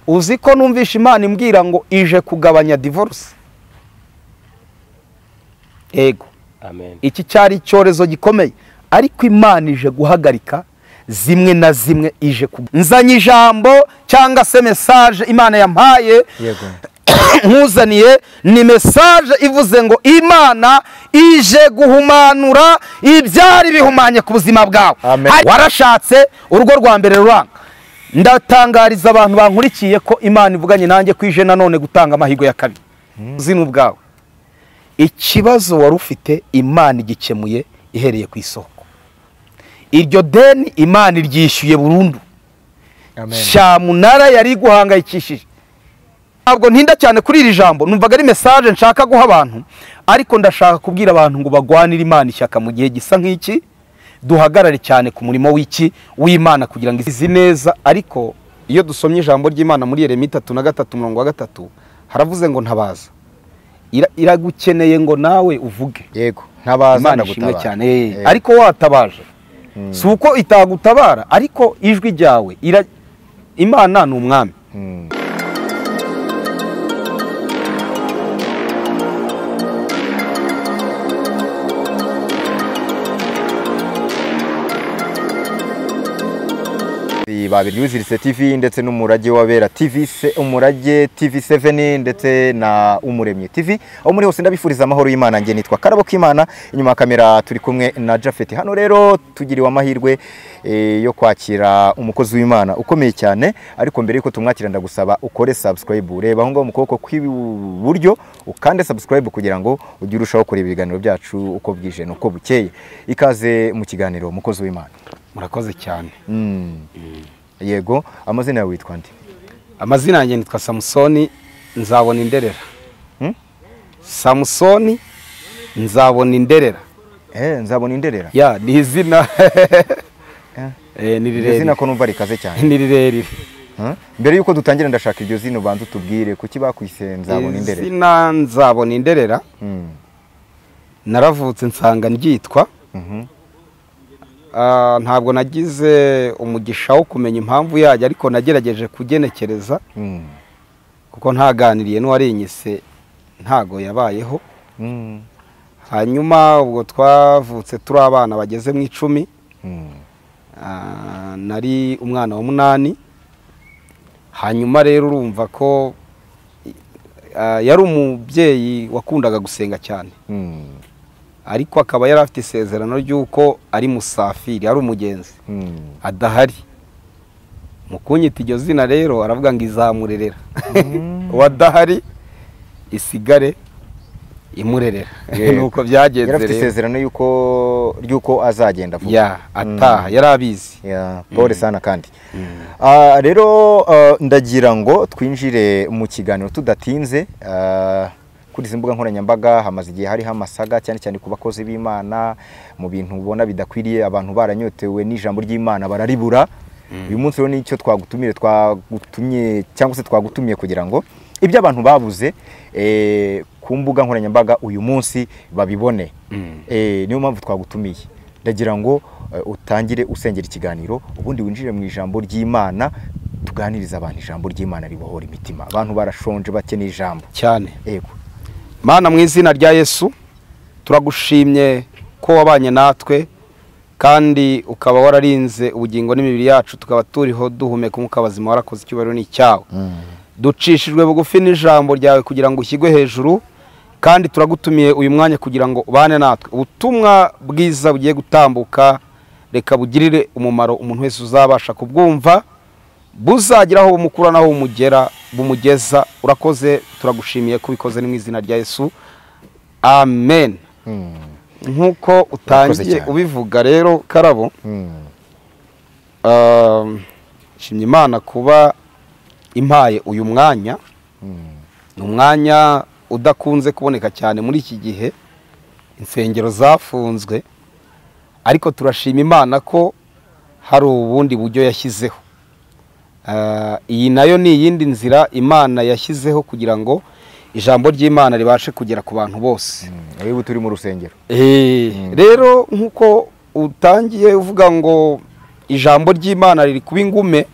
Uzi ko numvisha Imana imbwira ngo ije kugabanya divorce. Ego. Amen. Iki cyari icyorezo gikomeye, ariko Imana ije guhagarika zimwe na zimwe, ije nzanye ijambo cyangwa se message Imana yampaye. Yego. Nkuzaniye ni message ivuze ngo Imana ije guhumanura ibyari bihumanye ku buzima bwawe. Warashatse urugo rwa mbere ruranga. Ndatangariza abantu bankurikiye ko Imana ivuganye nanjye kwije nanone gutanga amahirwe ya kabiri. Zino bwawe. Ikibazo wari ufite Imana igikemuye ihereye ku isoko. Iryo deni Imana iryishyuye burundu. Amen. Cyamunara yari guhangayikishije. Ntabwo ntinda cyane kuri iri jambo, numvaga ari message nshaka guha abantu, ariko ndashaka kubwira abantu ngo bagwanire Imana ishyaka mu gihe gisa nk'iki, duhagarare cyane ku murimo w'iki w'Imana kugira ngo izi neza. Ariko iyo dusomye ijambo ry'Imana muri Yeremiya 33:3 haravuze ngo ntabaza. Iragukeneye ngo nawe uvuge. Yego, ntabaza ndagutabara cyane. Ariko watabaje. Si uko itagutabara, ariko ijwi ryawe Imana ni umwami. Babiri TV ndetse n'umurage wabera TV, umurage TV 7 ndetse na Umuremyi TV. Aho muri hose ndabifuriza amahoro y'Imana. Nge nitwa Karabo Kimana, inyuma ya kamera turi kumwe na Jafet. Hano rero tugiriwe amahirwe yo kwakira umukozi w'Imana ukomeye cyane, ariko mbere yuko tumwakira ndagusaba ukore subscribe. Reba aho ngaho mu kuboko kw'iburyo ukande subscribe kugira ngo ujye urushaho kureba ibiganiro byacu uko bwije nuko bukeye. Ikaze mu kiganiro mukozi w'Imana. Murakoze cyane. Yego, amazina yawe witwa nde? Amazina yanjye nitwa Samusoni Nzabona Inderera. Samusoni Nzabona Inderera. Nzabona Inderera. Ya, ni izina. Ni rirerire. Izina ko numva rikaze cyane. Ni rirerire. Mbere yuko dutangira ndashaka iryo zina ubanza utubwire kuki bakwise Nzabona Inderera. Izina Nzabona Inderera. Naravutse nsanga ndyitwa. Ntabwo nagize umugisha wo kumenya impamvu yajya, ariko nagerageje kugenekereza kuko ntaganiriye n'uwarinyise ntago yabayeho. Hanyuma ubwo twavutse turi abana bageze mu 10. Nari umwana wa 8. Hanyuma rero urumva ko yari umubyeyi wakundaga gusenga cyane. Ariko akaba yari afite isezerano ry'uko ari musafiri, ari umugenzi, adahari. Mu kunyita iryo zina rero aravuga ngo izamurerera. Uwadahari isigare imurerera. Nuko byagenze rero. Yari afite isezerano ry'uko azagenda vuba. Ya, ataha yari abizi. Ya, pole sana kandi. Rero ndagira ngo twinjire mu kiganiro tudatinze. Kuri izi mbuga nkoranyambaga hamaze igihe hariho amasaga cyane cyane ku bakozi b'Imana mu bintu ubona bidakwiriye, abantu baranyotewe n'ijambo ry'Imana bararibura. Uyu munsi rero nicyo twagutumire, twagutumye cyangwa se twagutumiye kugira ngo ibyo abantu babuze ku mbuga nkoranyambaga uyu munsi babibone. Niyo mpamvu twagutumiye. Ndagira ngo utangire usengera ikiganiro, ubundi winjire mu ijambo ry'Imana, tuganiriza abantu ijambo ry'Imana ribohora imitima. Abantu barashonje bakeneye ijambo cyane. Yego. Mana mu izina rya Yesu turagushimye ko wabanye natwe kandi ukaba wararinze ubugingo n'imibiri yacu, tukaba turiho duhumeka umwuka w'abazima. Warakoze, icyubahiro ni icyawe. Ducishijwe bugufi n'ijambo ryawe kugira ngo ushyigwe hejuru, kandi turagutumiye uyu mwanya kugira ngo ubane natwe. Ubutumwa bwiza bugiye gutambuka reka bugirire umumaro umuntu wese uzabasha kubwumva, buzagira aho bumukura naho bumugera bumugeza. Urakoze, turagushimiye kubikoze ni mu izina rya Yesu. Amen. Nkuko utangiye ubivuga rero Karabo, nshimye Imana kuba impaye uyu mwanya. Ni umwanya udakunze kuboneka cyane muri iki gihe, insengero zafunzwe, ariko turashima Imana ko hari ubundi buryo yashyizeho. Iyi nayo ni iyindi nzira Imana yashyizeho kugira ngo ijambo ry'Imana ribashe kugera ku bantu bose. Ubu turi mu rusengero. Rero nkuko utangiye uvuga ngo ijambo ry'Imana riri kuba ingume,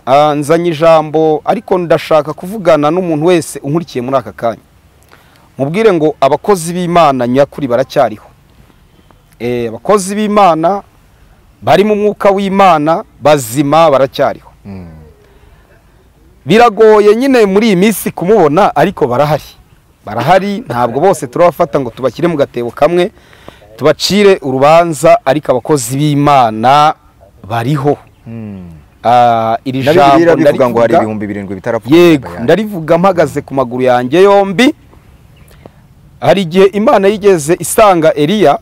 Nzanye ijambo ariko ndashaka kuvugana n'umuntu wese unkurikiye muri aka kanya, mubwire ngo abakozi b'Imana nyakuri baracyariho. Abakozi b'Imana bari mu mwuka w'Imana bazima baracyariho. Biragoye nyine muri iyi minsi kumubona, ariko barahari, barahari. Ntabwo bose turabafata ngo tubashyire mu gatebo kamwe tubacire urubanza, ariko abakozi b'Imana bariho. Iri jambo ndarivuga ngo hari 7,000 bitarapfuka. Yego, ndarivuga mpagaze ku maguru yanjye yombi. Hari igihe Imana yigeze isanga Eliya,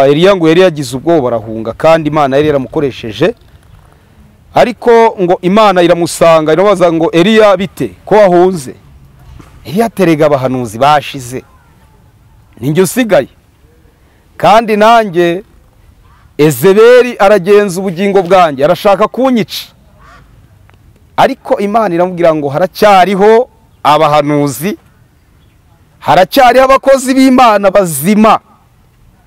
Eliya ngo yari yagize ubwoba arahunga, kandi Imana yari yaramukoresheje, ariko ngo Imana iramusanga irabaza ngo Eliya bite ko wahunze? Eliya terega abahanuzi bashize, ninjye usigaye, kandi nanjye Ezeberi aragenza ubugingo bwanjye, arashaka kunyica. Ariko Imana iramubwira ngo haracyariho abahanuzi, haracyariho abakozi b'Imana bazima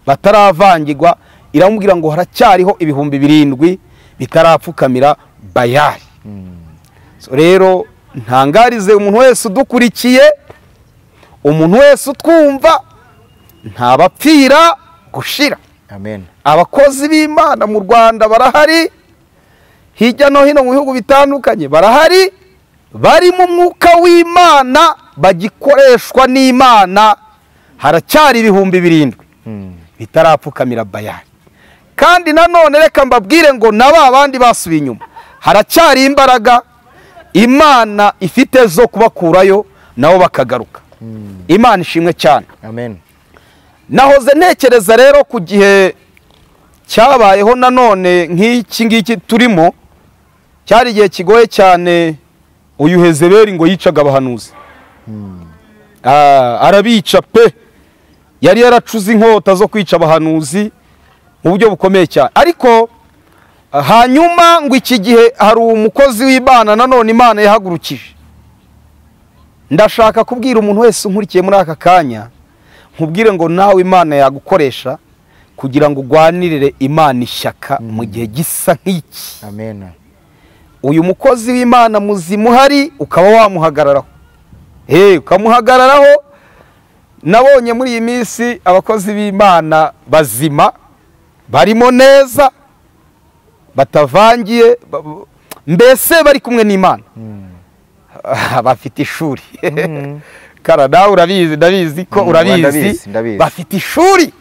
bataravangirwa. Iramubwira ngo haracyariho 7,000 bitarapfukamira Bayali. So rero ntangarize umuntu wese udukurikiye, umuntu wese utwumva, ntabapfira gushira. Amen. Abakozi b'Imana mu Rwanda barahari, hirya no hino mu bihugu bitandukanye barahari, bari mu mwuka w'Imana, bagikoreshwa n'Imana. Haracyari 7,000 bitarapfukamira Bayali. Kandi nanone reka mbabwire ngo naba abandi basubiye inyuma, haracyari imbaraga Imana ifite zo kubakurayo nabo bakagaruka. Imana ishimwe cyane. Amen. Nahoze ntekereza rero ku gihe cyabayeho nanone nk'iki ngiki turimo, cyari igihe kigoye cyane. Uyu Hezebeli ngo yicaga abahanuzi, arabica pe, yari yaracuze inkota zo kwica abahanuzi mu buryo bukomeye cyane. Ariko hanyuma ngo iki gihe hari umukozi w'Imana nanone Imana yahagurukije. Ndashaka kubwira umuntu wese unkurikiye muri aka kanya, nkubwire ngo nawe Imana yagukoresha kugira ngo ugwanirire Imana ishyaka mu gihe gisa nk'iki. Amen. Uyu mukozi w'Imana muzima uhari ukaba wamuhagararaho, ukamuhagararaho. Nabonye muri iyi minsi abakozi b'Imana bazima barimo neza, batavangiye, mbese bari kumwe n'Imana, bafite ishuri. Kara nawe urabizi, ndabizi ko urabizi, bafite ishuri.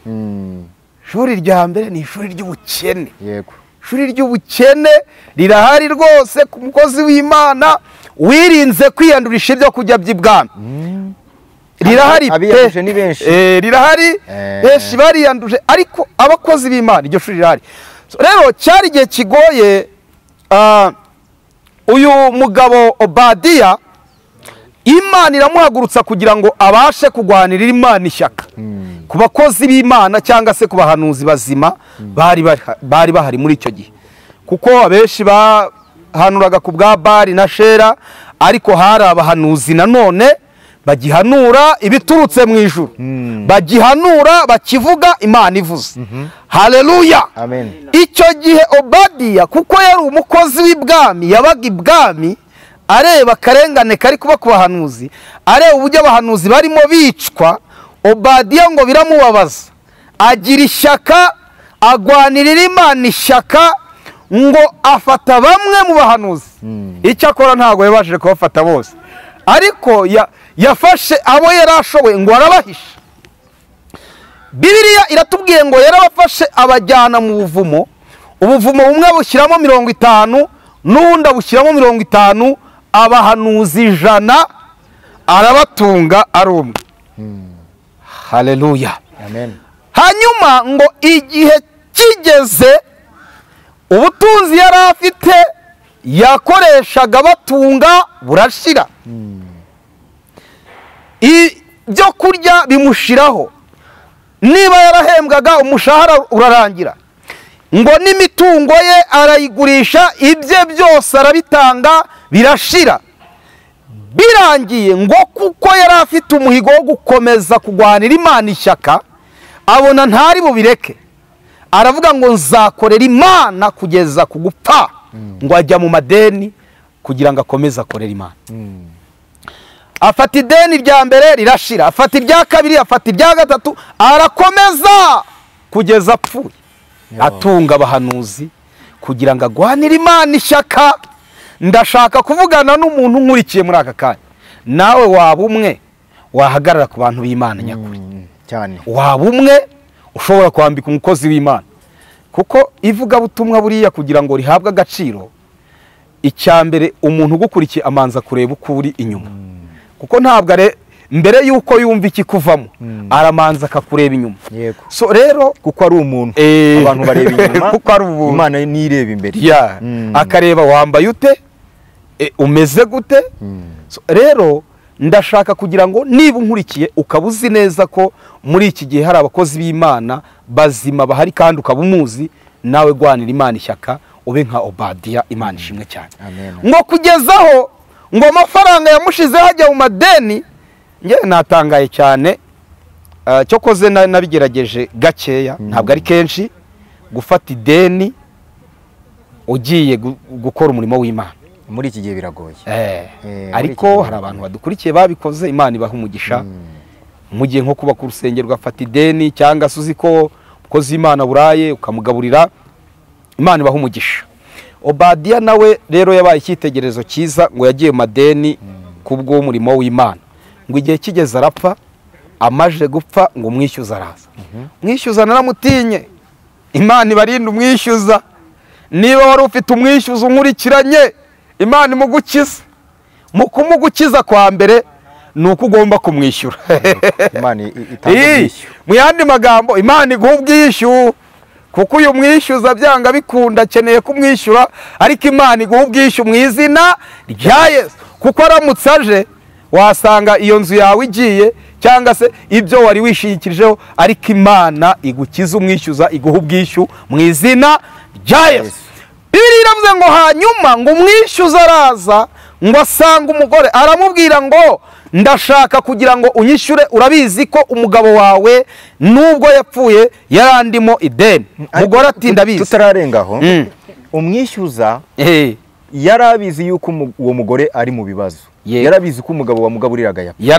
Ishuri rya mbere ni ishuri ry'ubukene. Yego. Ishuri ry'ubukene rirahari rwose ku mukozi w'Imana wirinze kwiyandurisha ibyo kujya by'ibwami. Rirahari pe, ni benshi. Rirahari benshi bariyanduje, ariko abakozi b'Imana iryo shuri rirahari. Rero cyari igihe kigoye. Uyu mugabo Obadiya Imana iramuhagurutsa kugira ngo abashe kugwanirira Imana ishyaka ku bakozi b'Imana cyangwa se ku bahanuzi bazima bari bahari muri icyo gihe, kuko abenshi bahanuraga ku bwa Bali na Shera, ariko hari abahanuzi nanone bagihanura ibiturutse mu ijuru, bagihanura bakivuga Imana ivuze. Haleluya. Amen. Icyo gihe Obadiya kuko yari umukozi w'ibwami, yabaga ibwami areba akarengane kari kuba ku bahanuzi, areba uburyo abahanuzi barimo bicwa. Obadiya ngo biramubabaza, agira ishyaka, agwanirira Imana ishyaka, ngo afata bamwe mu bahanuzi. Icyakora ntabwo yabashije kubafata bose, ariko yafashe abo yarashoboye ngo arabahisha. Bibiliya iratubwiye ngo yarabafashe abajyana mu buvumo, ubuvumo bumwe bushyiramo 50 n'ubundi abushyiramo 50, abahanuzi 100 arabatunga ari umwe. Haleluya. Amen. Hanyuma ngo igihe kigeze, ubutunzi yari afite yakoreshaga batunga burashira, ibyo kurya bimushiraho, niba yarahembwaga umushahara urarangira, ngo n'imitungo ye arayigurisha, ibye byose arabitanga birashira. Birangiye ngo kuko yari afite umuhigo wo gukomeza kugwanira Imana ishyaka, abona ntari bubireke, aravuga ngo nzakorera Imana kugeza ku gupfa. Ngo ajya mu madeni kugira ngo akomeze akorere Imana. Afata ideni rya mbere rirashira, afata irya kabiri, afata irya gatatu, arakomeza kugeza apfuye. Atunga abahanuzi kugira ngo agwanire Imana ishyaka. Ndashaka kuvugana n'umuntu nkurikiye muri aka kanya, nawe waba umwe wahagarara ku bantu b'Imana nyakuri cyane, waba umwe ushobora kwambika umukozi w'Imana, kuko ivugabutumwa buriya kugira ngo rihabwe agaciro, icyambere umuntu ugukurikiye amanza kureba uko uri inyuma, kuko ntabwo mbere yuko yumva ikikuvamo aramanza akakureba inyuma. So rero kuko ari umuntu, abantu bareba inyuma, kuko ari umuntu, Imana nireba imbere, akareba wambaye ute, umeze gute. So rero ndashaka kugira ngo niba unkurikiye ukaba uzi neza ko muri iki gihe hari abakozi b'Imana bazima bahari kandi ukaba umuzi, nawe gwanira Imana ishyaka, ube nka Obadiya. Imana ishimwe cyane. Ngo kugezaho ngo amafaranga yamushizeho ajya mu madeni, nge natangaye cyane, cyokoze nabigerageje gakeya, ntabwo ari kenshi gufata ideni ugiye gukora umurimo w'Imana muri iki gihe biragoye. Ariko hari abantu badukurikiye babikoze, Imana ibaha umugisha. Mu gihe nko kuba ku rusengero ugafata ideni, cyangwa se uzi ko umukozi w'Imana buraye ukamugaburira, Imana ibaha umugisha. Obadiya nawe rero yabaye icyitegererezo cyiza, ngo yagiye mu madeni kubw'umurimo w'Imana, ngo igihe kigeze arapfa, amaje gupfa ngo umwishyuza araza. Umwishyuza naramutinye, Imana ibarinde umwishyuza. Niba wari ufite umwishyuza unkurikiranye, Imana imugukiza. Mu kumugukiza kwa mbere ni uko ugomba kumwishyura. Imana itanga ubwishyu. Mu yandi magambo, Imana iguha ubwishyu, kuko uyu mwishyuza byanga bikunda akeneye kumwishyura, ariko Imana iguha ubwishyu mu izina rya Yesu, kuko aramutse aje wasanga iyo nzu yawe igiye, cyangwa se ibyo wari wishingikirijeho, ariko Imana igukiza umwishyuza, iguha ubwishyu mu izina rya Yesu. Bibiliya iravuze ngo hanyuma ngo umwishyuza araza, ngo asanga umugore aramubwira ngo ndashaka kugira ngo unyishyure, urabizi ko umugabo wawe nubwo yapfuye yarandimo ideni. Umugore ati ndabizi. Tutararengaho, umwishyuza yarabizi yuko uwo mugore ari mu bibazo, yarabizi ko umugabo wamugaburiraga yapfuye,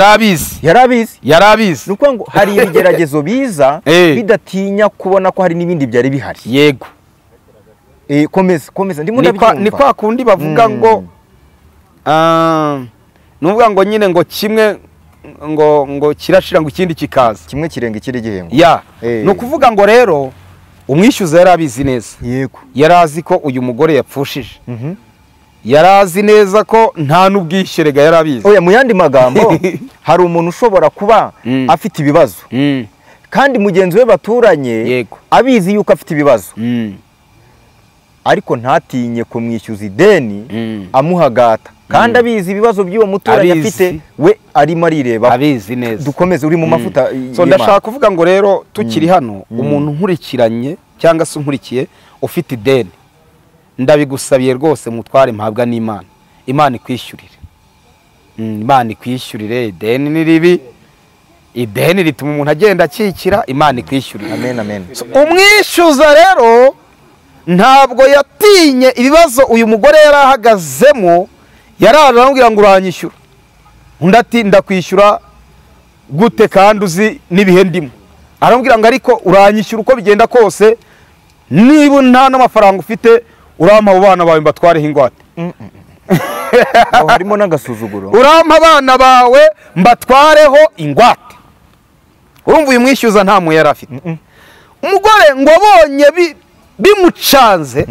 yarabizi, yarabizi. Nuko ngo hari ibigeragezo biza bidatinya kubona ko hari n'ibindi byari bihari. Yego. Komeza, komeza, ndimo ndabyumva. Ni kwa kundi bavuga ngo nuvuga ngo nyine ngo kimwe ngo kirashira ngo ikindi kikaza, kimwe kirenga ikindi gihembo. Ni ukuvuga ngo rero umwishyuza yarabizi neza. Yego. Yarazi ko uyu mugore yapfushije, yarazi neza ko nta n'ubwishyerega yarabizi. Oya, mu yandi magambo hari umuntu ushobora kuba afite ibibazo kandi mugenzi we baturanye abizi yuko afite ibibazo, ariko ntatinye kumwishyuza ideni amuhagata, kandi abizi ibibazo by'uwo muturanyi afite, we arimo arireba, abizi neza. Dukomeze, uri mu mafuta. So ndashaka kuvuga ngo rero tukiri hano, umuntu nkurikiranye cyangwa se unkurikiye ufite ideni, ndabigusabiye rwose mutware mpabwa n'Imana, Imana ikwishyurire. Imana ikwishyurire. Ideni ni ribi, ideni rituma umuntu agenda akikira, Imana ikwishyurire. Amen, amen. Umwishyuza rero ntabwo yatinye ibibazo uyu mugore yarahagazemo, yaraje aramubwira ngo uranyishyura, undi ati ndakwishyura gute kandi uzi n'ibihe ndimo. Aramubwira ngo ariko uranyishyura uko bigenda kose, niba nta n'amafaranga ufite urampa abo bana bawe mbatwareho ingwate. Aho harimo n'agasuzuguro. Urampa abana bawe mbatwareho ingwate. Urumva uyu mwishyuza nta mu yari afite. Umugore ngo abonye bimucanze,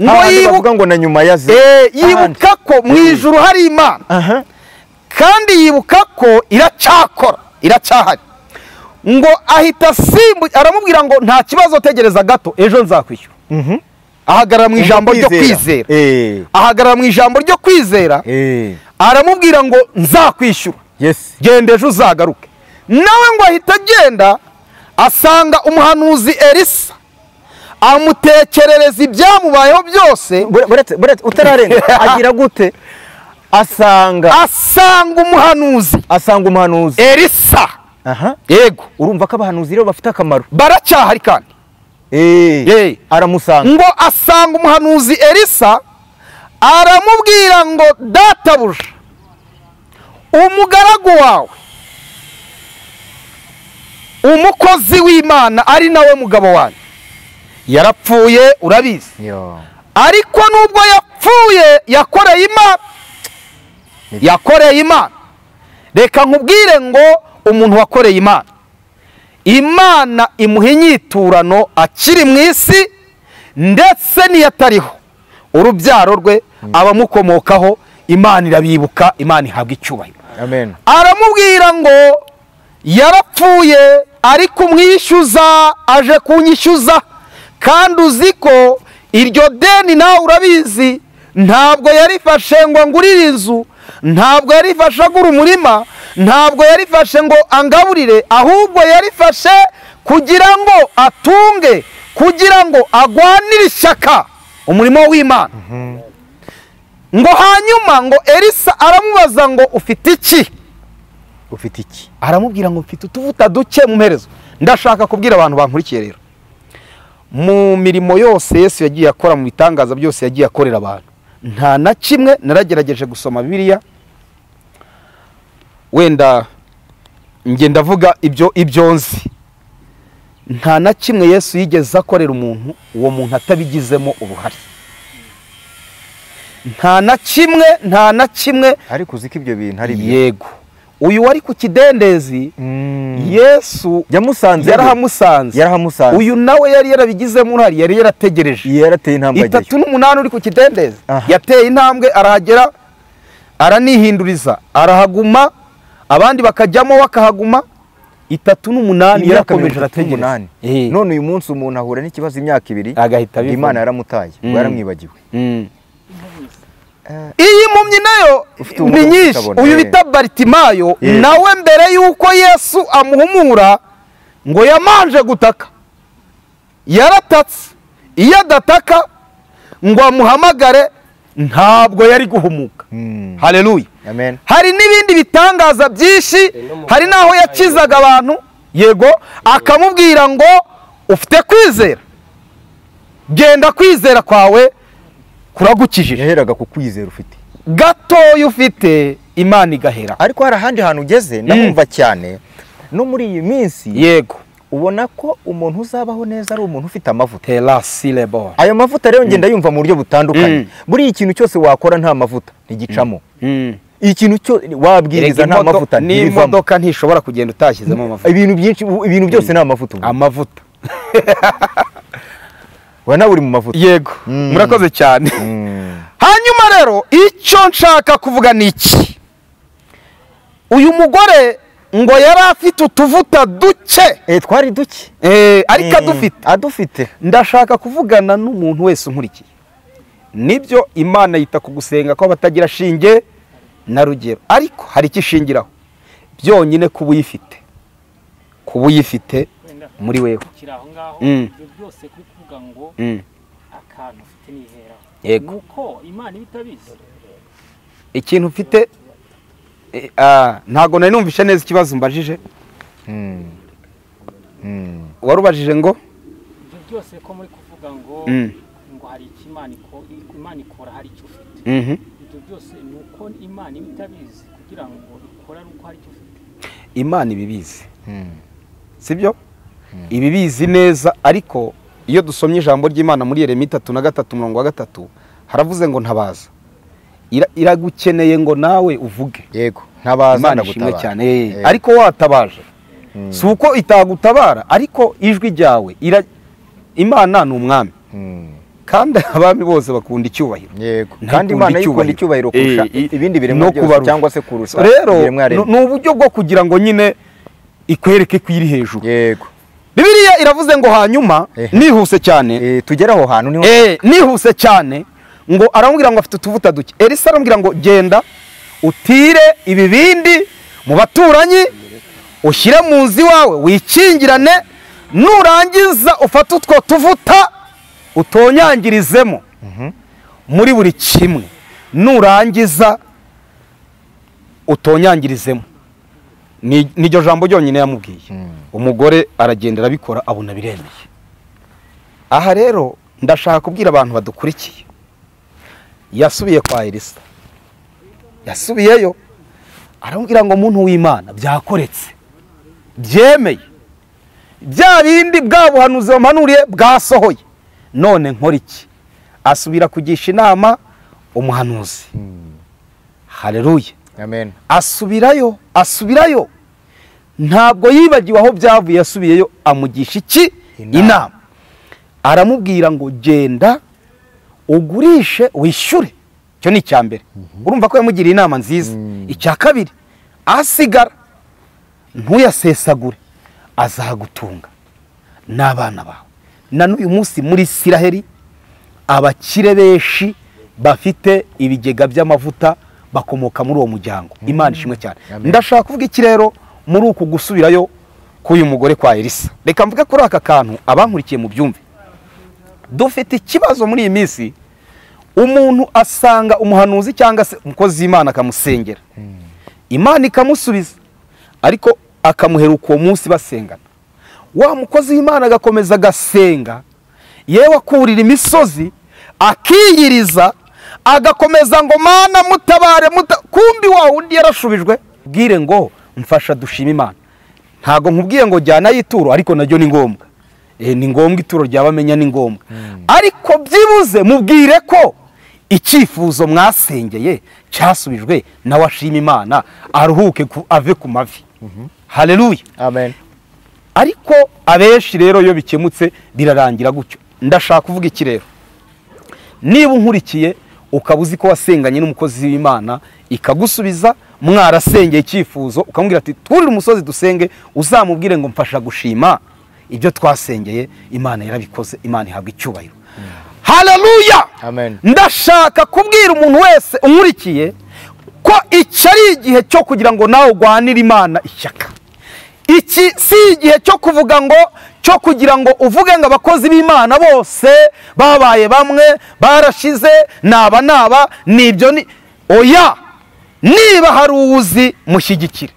ngo yibuka ngo na nyuma yaze yibuka ko mu ijuru hari Imana, kandi yibuka ko iracyakora, iracyahari, ngo ahita asimbu, aramubwira ngo nta kibazo, tegereza gato ejo nzakwishyura. Ahagarara mu ijambo ryo kwizera, ahagarara mu ijambo ryo kwizera, aramubwira ngo nzakwishyura, genda ejo uzagaruke. Nawe ngo ahita agenda asanga umuhanuzi Elisa, amutekerereza ibyamubayeho byose. Buretse utararenga, agira gute? Asanga umuhanuzi, asanga umuhanuzi Elisa. Yego. Urumva ko abahanuzi rero bafite akamaro, baracyahari kandi. Aramusanga, ngo asanga umuhanuzi Elisa, Aramubwira ngo databuja, umugaragu wawe, umukozi w'Imana ari nawe mugabo wanjye, yarapfuye urabizi. Ariko nubwo yapfuye yakoreye Imana, yakoreye Imana. Reka nkubwire ngo umuntu wakoreye Imana, Imana imuha inyiturano akiri mu isi, ndetse n'iyatariho urubyaro rwe abamukomokaho Imana irabibuka, Imana ihabwa icyubahiro. Amen. Aramubwira ngo yarapfuye ariko umwishyuza aje kunyishyuza, kandi uzi ko iryo deni nawe urabizi, ntabwo yarifashe ngo ngurire inzu, ntabwo yarifashe agura umurima, ntabwo yarifashe ngo angaburire, ahubwo yarifashe kugira ngo atunge, kugira ngo agwanire ishyaka umurimo w'Imana. Ngo hanyuma ngo Elisa aramubaza ngo ufite iki? Ufite iki? Aramubwira ngo mfite utuvuta duke mu mperezo. Ndashaka kubwira abantu bankurikiye rero, mu mirimo yose Yesu yagiye akora, mu bitangaza byose yagiye akorera abantu, nta na kimwe naragerageje gusoma Bibiliya, wenda nge ndavuga ibyo nzi, nta na kimwe Yesu yigeze akorera umuntu uwo muntu atabigizemo uruhare. Nta na kimwe, nta na kimwe. Ariko uzi ko ibyo bintu ari byo. Yego. Uyu wari ku kidendezi, Yesu yamusanze, yarahamusanze. Uyu nawe yari yarabigizemo uruhare, yari yarategereje, yarateye intambwe. 38 uri ku kidendezi, yateye intambwe arahagera, aranihinduriza, arahaguma, abandi bakajyamo bakahaguma. 38 yarakomeje arategereza. None uyu munsi umuntu ahura n'ikibazo imyaka 2 agahita Imana yaramutaye, yaramwibagiwe. Iyi mpumyi nayo ni nyinshi. Uyu bita Baritimayo nawe mbere yuko Yesu amuhumura ngo yamanje gutaka, yaratatse. Iyo adataka ngo amuhamagare ntabwo yari guhumuka. Haleluya. Amen. Hari n'ibindi bitangaza byinshi, hari naho yakizaga abantu, yego, akamubwira ngo ufite kwizera, genda kwizera kwawe kuragukijije. Yaheraga ku kwizera ufite gatoya ufite, Imana igahera. Ariko hari ahandi hantu ugeze ndamwumva cyane no muri iyi minsi. Yego. Ubona ko umuntu uzabaho neza ari umuntu ufite amavuta. Ayo mavuta rero ngenda yumva mu buryo butandukanye. Buri ikintu cyose wakora nta mavuta ntigicamo. Ikintu cyo wabwiriza nta mavuta ntibivamo. N'imodoka ntishobora kugenda utashyizemo amavuta. Ibintu byinshi, ibintu byose nta mavuta. Amavuta. Wa nawe uri mu mavuta. Yego. Murakoze cyane. Hanyuma rero icyo nshaka kuvuga ni iki? Uyu mugore ngo yari afite utuvuta duke. Twari duke. Ariko adufite. Adufite. Ndashaka kuvugana n'umuntu wese unkurikiye. Nibyo Imana yita ku gusenga ko abatagira shinge na rugero, ariko hari ikishingiraho byonyine kuba uyifite. Kuba uyifite muri wewe. Ibyo byose kuri kuvuga ngo akantu ufite niheraho. Yego. Nuko Imana ibitabizi. Ikintu ufite ntago nari numvishe neza ikibazo mbajije. Warubajije ngo ibyo byose ko muri kuvuga ngo ngo hari ikimana Imana ikora hari icyo ufite. Ibyo byose nuko Imana ibitabizi kugira ngo ikora nuko hari icyo ufite. Imana ibibizi. Sibyo? Ibibizi neza, ariko iyo dusomye ijambo ry'Imana muri Yeremiya 33:3 haravuze ngo ntabaza. Iragukeneye ngo nawe uvuge. Yego, ntabaza ndagutabara cyane. Ariko watabaje si uko itagutabara, ariko ijwi ryawe Imana ni umwami. Kandi abami bose bakunda icyubahiro. Yego. Kandi Imana ikunda icyubahiro kurusha ibindi biremwa byose, cyangwa se kurusha. Rero ni uburyo bwo kugira ngo nyine ikwereke ko iri hejuru. Yego. Bibiliya iravuze ngo hanyuma nihuse cyane tugere aho hantu niho nihuse cyane ngo aramubwira ngo afite utuvuta duke. Elisa aramubwira ngo genda utire ibibindi mu baturanyi, ushyire mu nzu iwawe wikingirane, nurangiza ufate utwo tuvuta utonyangirizemo muri buri kimwe, nurangiza utonyangirizemo. Niryo jambo ryonyine yamubwiye. Umugore aragenda arabikora abona biremeye. Aha rero ndashaka kubwira abantu badukurikiye, Yasubiye kwa Elisa, yasubiyeyo aramubwira ngo muntu w'Imana byakoretse, byemeye, bya bindi bwa buhanuzi bamanuriye bwasohoye, none nkora iki? Asubira kugisha inama umuhanuzi. Haleluya, amen. Asubirayo, asubirayo, ntabwo yibagiwe aho byavuye, yasubiyeyo amugisha iki? Inama. Aramubwira ngo genda ugurishe wishyure. Icyo ni icya mbere. Urumva ko yamugiriye inama nziza. Icya kabiri, asigara ntuyasesagure, azagutunga n'abana bawe. Na n'uyu munsi muri Isiraheli abakire benshi bafite ibigega by'amavuta bakomoka muri uwo muryango. Imana ishimwe cyane. Ndashaka kuvuga iki rero muri uku gusubirayo k'uyu mugore kwa Elisa? Reka mvuge kuri aka kantu abankurikiye mu byumve. Dufite ikibazo muri iyi minsi, umuntu asanga umuhanuzi cyangwa se umukozi w'Imana akamusengera, Imana ikamusubiza, ariko akamuheruka uwo munsi basengana. Wa mukozi w'Imana agakomeza agasenga, yewe akurira imisozi, akiyiriza, agakomeza ngo Mana mutabare, kumbi wa undi yarashubijwe. Bwire ngo mfasha dushima Imana. Ntago nkubwiye ngo jyana y'ituro, ariko naryo ni ngombwa. Ni ngombwa ituro ryabamenya ni ngombwa. Ariko byibuze mubwire ko icyifuzo mwasengeye cyasubijwe, nawe ashima Imana, aruhuke ave ku mavi. Haleluya, amen. Ariko abenshi rero iyo bikemutse birarangira gutyo. Ndashaka kuvuga iki rero? Niba unkurikiye ukaba uzi ko wasenganye n'umukozi w'Imana ikagusubiza, mwarasengeye icyifuzo, ukamubwira ati twurire umusozi dusenge, uzamubwire ngo mfasha gushima ibyo twasengeye, Imana yarabikoze, Imana ihabwa icyubahiro. Haleluya, amen. Ndashaka kubwira umuntu wese unkurikiye ko iki ari igihe cyo kugira ngo nawe ugwanire Imana ishyaka. Iki si igihe cyo kuvuga ngo, cyo kugira ngo uvuge ngo abakozi b'Imana bose babaye bamwe barashize, naba naba nibyo ni oya. Niba hari uwuzi mushyigikire,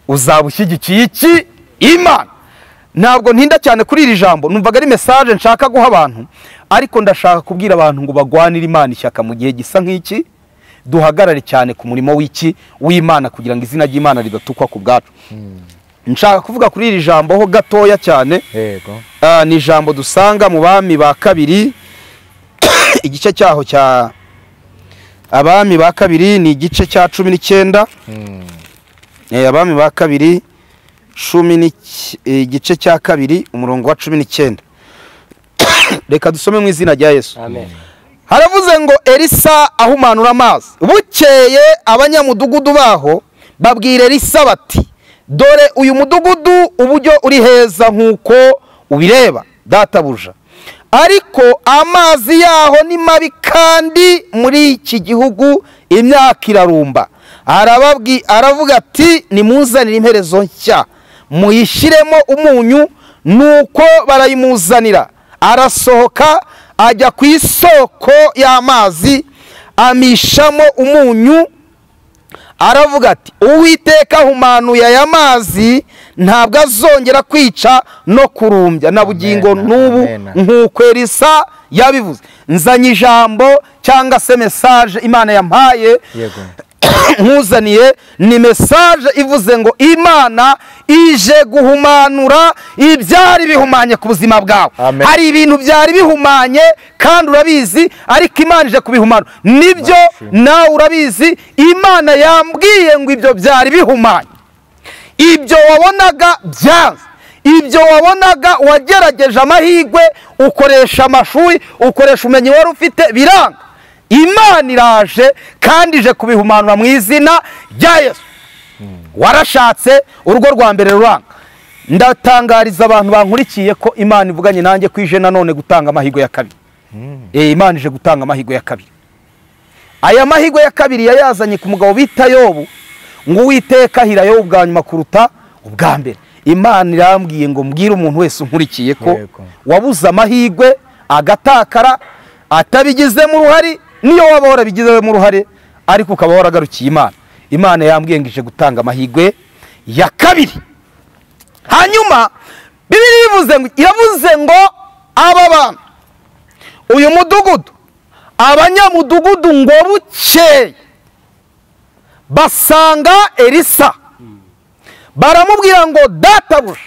uzaba ushyigikiye iki? Imana. Ntabwo ntinda cyane kuri iri jambo, numvaga ari message nshaka guha abantu, ariko ndashaka kubwira abantu ngo bagwanire Imana ishyaka mu gihe gisa nk'iki, duhagarare cyane ku murimo w'iki w'Imana kugira ngo izina ry'Imana ridatukwa ku bwacu. Nshaka kuvuga kuri iri jambo ho gatoya cyane. Yego. Ni jambo dusanga mu Bami ba kabiri, igice cyaho cya Abami ba kabiri ni igice cya 19. Abami ba kabiri igice cya kabiri umurongo wa 19. Reka dusome mu izina rya Yesu. Amen. Haravuze ngo Elisa ahumanura amazi. Bukeye abanyamudugudu baho babwira Elisa bati dore uyu mudugudu uburyo uri heza nkuko ubireba databuja, ariko amazi yaho ni mabi kandi muri iki gihugu imyaka irarumba. Aravuga ati nimuzanire imperezo nshya muyishyiremo umunyu. Nuko barayimuzanira. Arasohoka ajya ku isoko y'amazi amishamo umunyu, aravuga ati Uwiteka ahumanuye aya mazi, ntabwo azongera kwica no kurumbya na bugingo n'ubu nkuko Elisa yabivuze. Nzanye ijambo cyangwa se message Imana yampaye nkuzaniye, ni message ivuze ngo Imana ije guhumanura ibyari bihumanye ku buzima bwawe. Hari ibintu byari bihumanye kandi urabizi, ariko Imana ije kubihumanura. Nibyo nawe urabizi, Imana yambwiye ngo ibyo byari bihumanye, ibyo wabonaga byanze, ibyo wabonaga wagerageje amahirwe, ukoresha amashuri, ukoresha ubumenyi wari ufite, biranga. Imana iraje kandi ije kubihumanura mu izina rya Yesu. Warashatse urugo rwa mbere ruranga. Ndatangariza abantu bankurikiye ko Imana ivuganye nanjye kwije nanone gutanga amahirwe ya kabiri. Imana ije gutanga amahirwe ya kabiri. Aya mahirwe ya kabiri yayazanye ku mugabo bita Yobu, ngo Uwiteka ahira Yobu bwa nyuma kuruta ubwa mbere. Imana irambwiye ngo mbwire umuntu wese unkurikiye ko wabuze amahirwe agatakara atabigizemo uruhare, niyo waba warabigizemo uruhare ariko ukaba waragarukiye Imana. Imana yambwiye ngo ije gutanga amahirwe ya kabiri. Hanyuma Bibiliya ivuze ngo, iravuze ngo aba bantu, uyu mudugudu, Abanyamudugudu ngo bukeye basanga Elisa, baramubwira ngo databuja,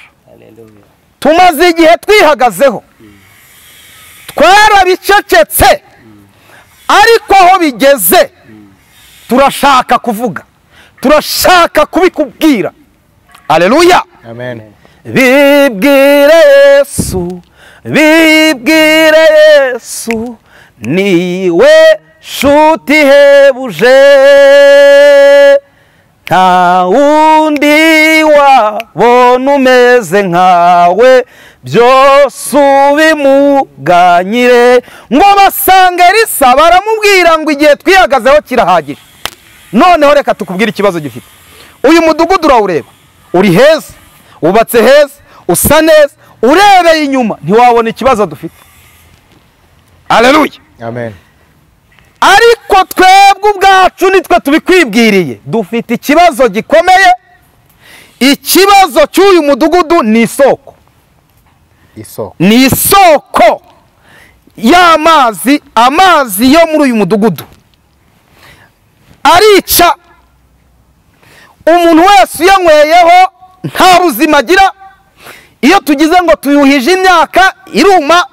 tumaze igihe twihagazeho, twarabicecetse, ariko aho bigeze turashaka kuvuga, turashaka kubikubwira. Haleluya, amen. Bibwire Yesu, bibwire Yesu, niwe shuti hebuje, nta wundi wabona umeze nkawe, byose ubimuganyire. Ngo basange Elisa baramubwira ngo igihe twihagazeho kirahagije, noneho reka tukubwire ikibazo gifite. Uyu mudugudu urawureba, uri heza, wubatse heza, usa neza, urebeye inyuma ntiwabona ikibazo dufite. Haleluya, amen. Ariko twebwe ubwacu nitwe tubikwibwiriye, dufite ikibazo gikomeye. Ikibazo cy'uyu mudugudu ni isoko, ni isoko y'amazi. Amazi yo muri uyu mudugudu arica umuntu wese uyanyweyeho, nta buzima agira. Iyo tugize ngo tuyuhije imyaka iruma,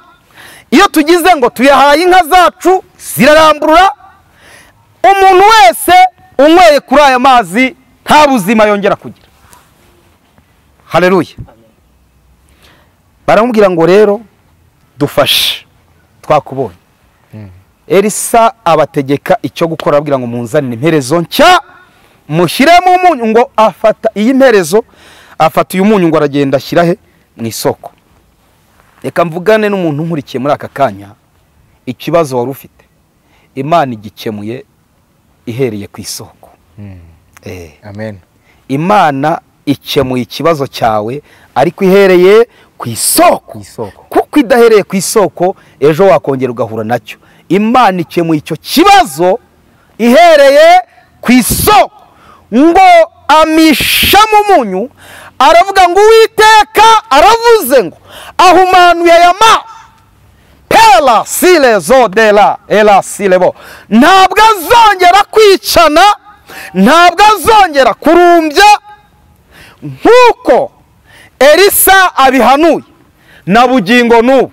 iyo tugize ngo tuyahaye inka zacu ziraramburura. Umuntu wese unyweye kuri aya mazi nta buzima yongera kugira. Haleluya. Baramubwira ngo rero dufashe, twakubonye. Elisa abategeka icyo gukora, ababwira ngo munzanire imperezo nshya, mushyiremo umunyu. Ngo afata iyi mperezo, afata uyu munyu ngo aragenda ashyira he? Mu isoko. Reka mvugane n'umuntu nkurikiye muri aka kanya, ikibazo wari ufite Imana igikemuye ihereye ku isoko. Amen. Imana ikemuye ikibazo cyawe ariko ihereye ku isoko. Kuko idahereye ku isoko ejo wakongera ugahura nacyo. Imana ikemuye icyo kibazo ihereye ku isoko. Ngo amishamo umunyu, aravuga ngo Uwiteka aravuze ngo ahumanuye aya mazi, pela sile zodela ela silebo, ntabwo azongera kwicana, ntabwo azongera kurumbya, nkuko Elisa abihanuye na bugingo n'ubu.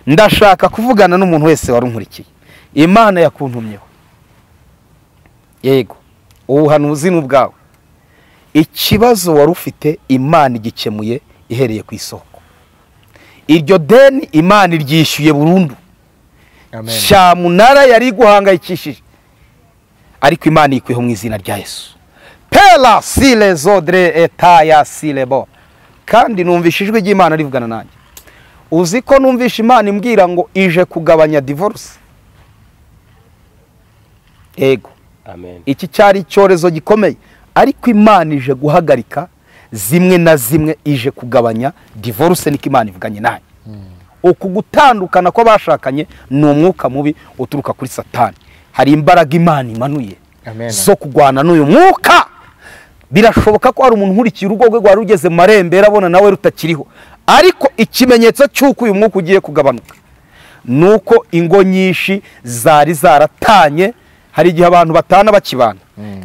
Ndashaka kuvugana n'umuntu wese wari unkurikiye, Imana yakuntumyeho. Yego, ubuhanuzi ni ubwawe. Ikibazo wari ufite Imana igikemuye ihereye ku isoko. Iryo deni Imana iryishyuye burundu. Cyamunara yari guhangayikishije, ariko Imana ikwiho mu izina rya Yesu. Pela sile zodre etaya silebo. Kandi numvishe ijwi ry'Imana rivugana nanjye. Uzi ko numvishe Imana imbwira ngo ije kugabanya divorce. Yego, amen. Iki cyari icyorezo gikomeye, ariko Imana ije guhagarika zimwe na zimwe, ije kugabanya divorce. Niko Imana ivuganye nanjye. Uku gutandukana kw'abashakanye ni umwuka mubi uturuka kuri Satani. Hari imbaraga Imana imanuye zo kugwana n'uyu mwuka. Birashoboka ko hari umuntu nkurikiye urugo rwe rwari rugeze mu marembera abona nawe rutakiriho, ariko ikimenyetso cy'uko uyu mwuka ugiye kugabanuka nuko ingo nyinshi zari zaratanye. Hari igihe abantu batana bakibana,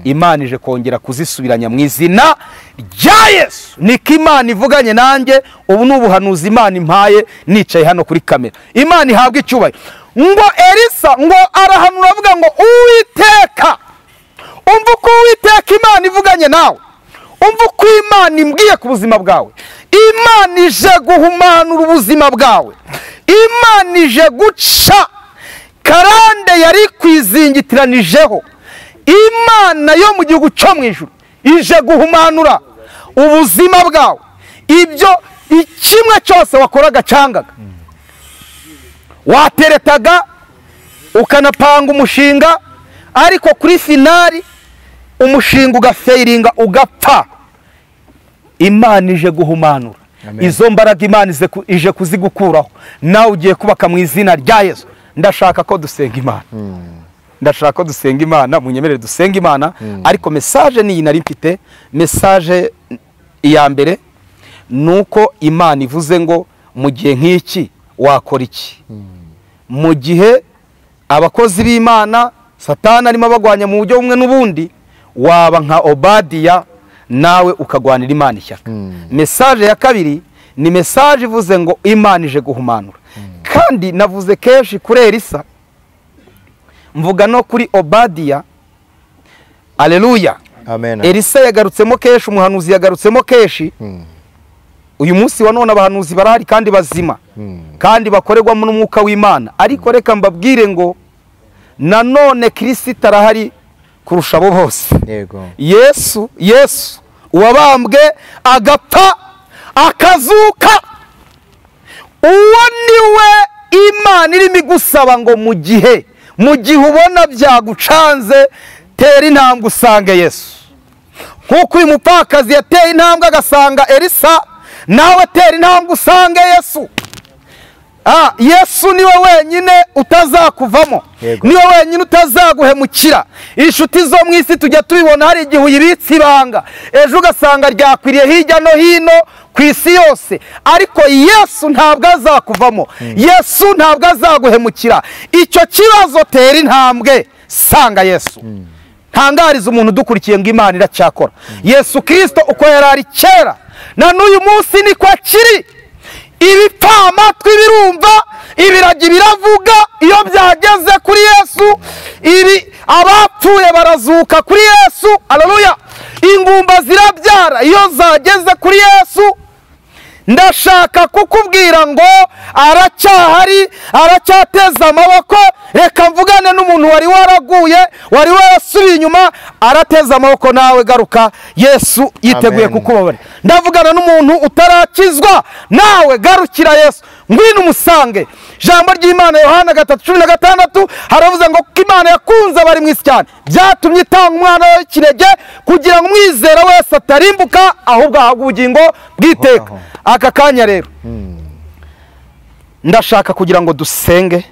Imana ije kongera kuzisubiranya mu izina rya Yesu. Niko Imana ivuganye nanjye. Ubu ni ubuhanuzi Imana impaye nicaye hano kuri kamera. Imana ihabwe icyubahiro. Ngo Elisa ngo arahanura avuga ngo Uwiteka, umva uko Uwiteka Imana ivuganye nawe, umva uko Imana imbwiye ku buzima bwawe. Imana ije guhumanura ubuzima bwawe, Imana ije guca karande yari kwizingitiranijeho. Imana yo mu gihugu cyo mu ijuru ije guhumanura ubuzima bwawe. Ibyo ikimwe cyose wakoraga cyangaga, wateretaga ukanapanga umushinga, ariko kuri finali umushinga ugafeiringa ugapfa. Imana ije guhumanura izo mbaraga, Imana ije kuzigukuraho, nawe ugiye kubaka mu izina rya Yesu. Ndashaka ko dusenga Imana. Ndashaka ko dusenga Imana, munyemerere dusenga Imana. Ariko message ni nari mfite, message iya mbere nuko Imana ivuze ngo mu gihe nk'iki wakora iki? Mu gihe Abakozi b'Imana Satani arimo abagwanya mu buryo bumwe n'ubundi, waba nka Obadiya nawe ukagwanira Imana ishyaka. Message ya kabiri ni message ivuze ngo Imana ije guhumanura. Kandi navuze kenshi kuri Elisa, mvuga no kuri Obadiya. Aleluya. Amen. Elisa yagarutsemo kenshi, umuhanuzi yagarutsemo kenshi. Uyu munsi wa none abahanuzi barahari kandi bazima, kandi bakorerwamo n'umwuka w'Imana. Ariko reka mbabwire ngo nanone Kristo arahari kurusha abo bose. Yego. Yesu, Yesu uwabambwe agapfa akazuka, uwo niwe Imana irimo igusaba ngo mu gihe ubona byagucanze, tera intambwe usange Yesu. Nkuko uyu mupfakazi yateye intambwe agasanga Elisa, nawe tera intambwe usange Yesu. Yesu niwe wenyine utazakuvamo, niwe wenyine utazaguhemukira. Inshuti zo mu isi tujya tubibona, hari igihe uyibitse ibanga, ejo ugasanga ryakwiriye hirya no hino ku isi yose, ariko Yesu ntabwo azakuvamo, Yesu ntabwo azaguhemukira. Icyo kibazo tera intambwe sanga Yesu. Ntangariza umuntu udukurikiye ngo Imana iracyakora. Yesu Kristo uko yari ari kera na n'uyu munsi niko akiri. Ibipfamatwi birumva, ibiragi biravuga iyo byageze kuri Yesu, ibi abapfuye barazuka kuri Yesu. Haleluya. Ingumba zirabyara iyo zageze kuri Yesu. Ndashaka kukubwira ngo aracyahari, aracyateza amaboko. Reka mvugane n'umuntu wari waraguye, wari warasubiye inyuma, arateza amaboko, nawe garuka, Yesu yiteguye kukubabarira. Ndavugana n'umuntu utarakizwa, nawe garukira Yesu, ngwino umusange. Ijambo ry'Imana Yohana 3:16 haravuze ngo kuko Imana yakunze abari mu isi cyane, byatumye itanga umwana w'ikinege kugira ngo umwizera wese atarimbuka ahubwo ahabwe ubugingo bw'iteka. Aka kanya rero ndashaka kugira ngo dusenge,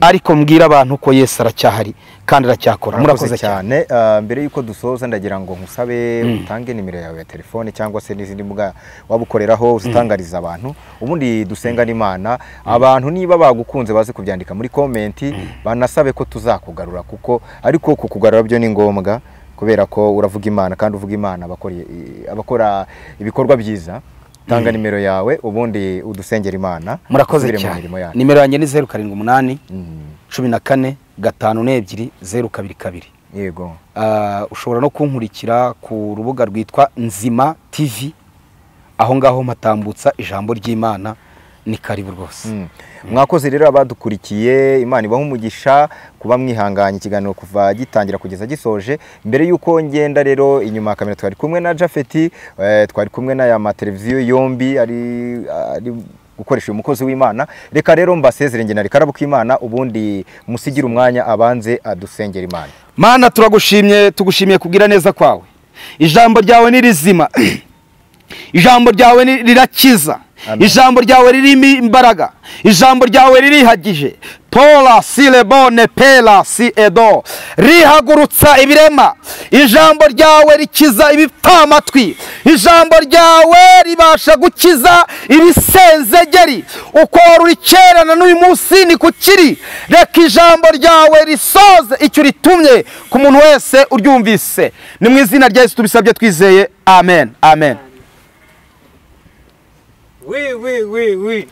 ariko mbwira abantu ko Yesu aracyahari kandi aracyakora. Murakoze cyane. Mbere yuko dusoza ndagira ngo nkusabe utange nimero yawe ya telefone cyangwa se n'izindi mbuga wabukoreraho uzitangariza abantu, ubundi dusenga n'Imana. Abantu niba bagukunze baze kubyandika muri comment, banasabe ko tuzakugarura, kuko ariko kukugarura byo ni ngombwa, kubera ko uravuga Imana kandi uvuga Imana abakora ibikorwa byiza. Tanga nimero yawe ubundi udusengera Imana. Murakoze cyane. Nimero yanjye ni 078 14 52 022. Yego. Ushobora no kunkurikira ku rubuga rwitwa Nzima TV, aho ngaho mpatambutsa ijambo ry'Imana. Ni karibu rwose. Mwakoze rero abadukurikiye, Imana ibahe umugisha kuba mwihanganye ikiganiro kuva gitangira kugeza gisoje. Mbere yuko ngenda rero inyuma ya kamera twari kumwe na Jafeti, twari kumwe na ya mateleviziyo yombi ari gukoresha uyu mukozi w'Imana. Reka rero mbasezere nge na Karabo k'Imana, ubundi musigira umwanya abanze adusengera Imana. Mana turagushimye, tugushimiye kugira neza kwawe. Ijambo ryawe ni rizima, ijambo ryawe rirakiza, ijambo ryawe ririmo imbaraga, ijambo ryawe ririhagije. Tola si lebone pela si edo, rihagurutsa ibirema. Ijambo ryawe rikiza ibipfamatwi, ijambo ryawe ribasha gukiza ibisenzegeri. Uko wari kera na n'uyu munsi ni kukiri. Reka ijambo ryawe risoze icyo ritumye ku muntu wese uryumvise. Ni mu izina rya Yesu tubisabye twizeye, amen, amen. Oui, oui, oui, oui.